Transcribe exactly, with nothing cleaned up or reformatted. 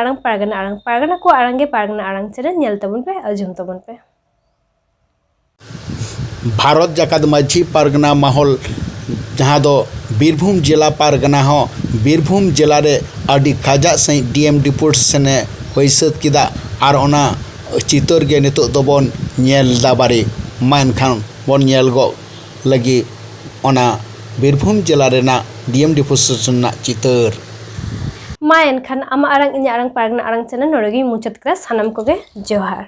ᱟᱲᱟᱝ ᱯᱟᱨᱜᱟᱱᱟ ᱟᱲᱟᱝ, ᱯᱟᱨᱜᱟᱱᱟ ᱠᱚᱣᱟᱜ ᱟᱲᱟᱝ ᱜᱮ ᱯᱟᱨᱜᱟᱱᱟ ᱟᱲᱟᱝ ᱪᱮᱱᱮᱞ ᱧᱮᱞ ᱛᱟᱵᱚᱱ ᱯᱮ, ᱟᱸᱡᱚᱢ ᱛᱟᱵᱚᱱ ᱯᱮ᱾ ᱵᱷᱟᱨᱚᱛ ᱡᱟᱠᱟᱛ ᱢᱟᱹᱡᱷᱤ ᱯᱟᱨᱜᱟᱱᱟ ᱢᱚᱦᱚᱞ, ᱡᱟᱦᱟᱸ ᱫᱚ ᱵᱤᱨᱵᱷᱩᱢ ᱡᱮᱞᱟ ᱯᱟᱨᱜᱟᱱᱟ ᱦᱚᱸ, ᱵᱤᱨᱵᱷᱩᱢ ᱡᱮᱞᱟ ᱨᱮ ᱟᱹᱰᱤ ᱠᱟᱡᱟᱠ ᱥᱟᱺᱦᱤᱡ ᱰᱤ ᱮᱢ ᱰᱤᱯᱳᱨᱴᱮᱥᱚᱱ ᱮ ᱦᱩᱭ ᱥᱟᱹᱛ ᱠᱮᱫᱟ᱾ ᱟᱨ ᱚᱱᱟ ᱪᱤᱛᱟᱹᱨ ᱜᱮ ᱱᱤᱛᱚᱜ ᱫᱚᱵᱚᱱ ᱧᱮᱞ ᱮᱫᱟ ᱵᱟᱨᱮ᱾ ᱢᱟ ᱮᱱᱠᱷᱟᱱ ᱵᱚᱱ ᱧᱮᱞ ᱜᱚᱫ ᱞᱟᱹᱜᱤᱫ ᱚᱱᱟ ᱵᱤᱨᱵᱷᱩᱢ ᱡᱮᱞᱟ ᱨᱮᱱᱟᱜ ᱰᱤ ᱮᱢ ᱰᱤᱯᱳᱨᱴᱮᱥᱚᱱ ᱨᱮᱱᱟᱜ ᱪᱤᱛᱟᱹᱨ᱾ ᱢᱟ ᱮᱱᱠᱷᱟᱱ ᱟᱢᱟᱜ ᱟᱲᱟᱝ ᱤᱧᱟᱹᱜ ᱟᱲᱟᱝ ᱯᱟᱨᱜᱟᱱᱟ ᱟᱲᱟᱝ ᱪᱮᱱᱮᱞ ᱱᱚᱰᱮ ᱜᱮᱧ ᱢᱩᱪᱟᱹᱫ ᱠᱮᱫᱟ᱾ ᱥᱟᱱᱟᱢ ᱠᱚᱜᱮ ᱡᱚᱦᱟᱨ᱾